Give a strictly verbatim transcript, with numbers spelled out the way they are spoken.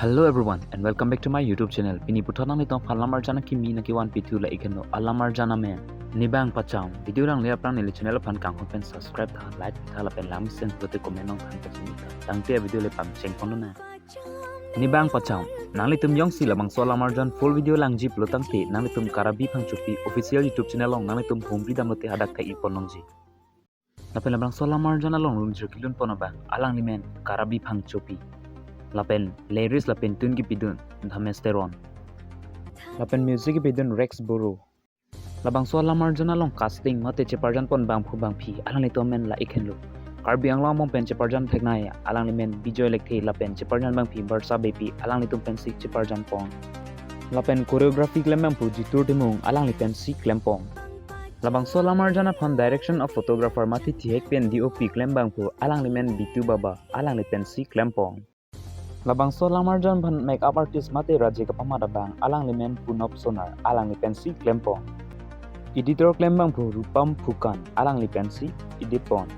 Hello everyone and welcome back to my YouTube channel. Pini puthot nanglitum aphan lamarjan akimi nangkevan pithu la ik henlo, alamarjan amen. Nibang pacham. Video alangli aphrang neli channel aphan kanghon pen subscribe tha, like tha lapen langmesen pulote comment nangthan pachini tha. Tangte video le pangcheng ponlonang. Nibang pacham. Nanglitum jongsi labangso alamarjan full video langji pulo tangte nanglitum Karabi Phangchopi official YouTube channel along nanglitum humri damlote hadak thek-ik ponlongji. Lapen labangso alamarjan along lunjir kelun pon abang alangli men Karabi Phangchopi. Lapen lyrics lapen tune kepidun Dhamesh Teron. Lapen music kepidun Rex Boro. Labangso alamarjan along casting mate cheparjan pon bangphu bangphi alanglitum men la ik henlo. Karbi Anglong angbong pen cheparjan theknei alangli men Bijoy Lekthe lapen cheparjan bangphi Barsha Beypi, alanglitum pensi cheparjan pon. Lapen choreography klem bangphu Jitur Timung, alangli pensi klem pon. Labangso alamarjan aphan direction of photographer mate thihek pen D O P klem bangphu alangli men Bitu Baba, alangli pensi klem pon. Labangso alamarjan aphan makeup artist mate raje kapamat abang alangli men Punop Sonar, alangli pensi klem pon. Editor klem bangphu Rupam Phukan, alangli pensi edit pon.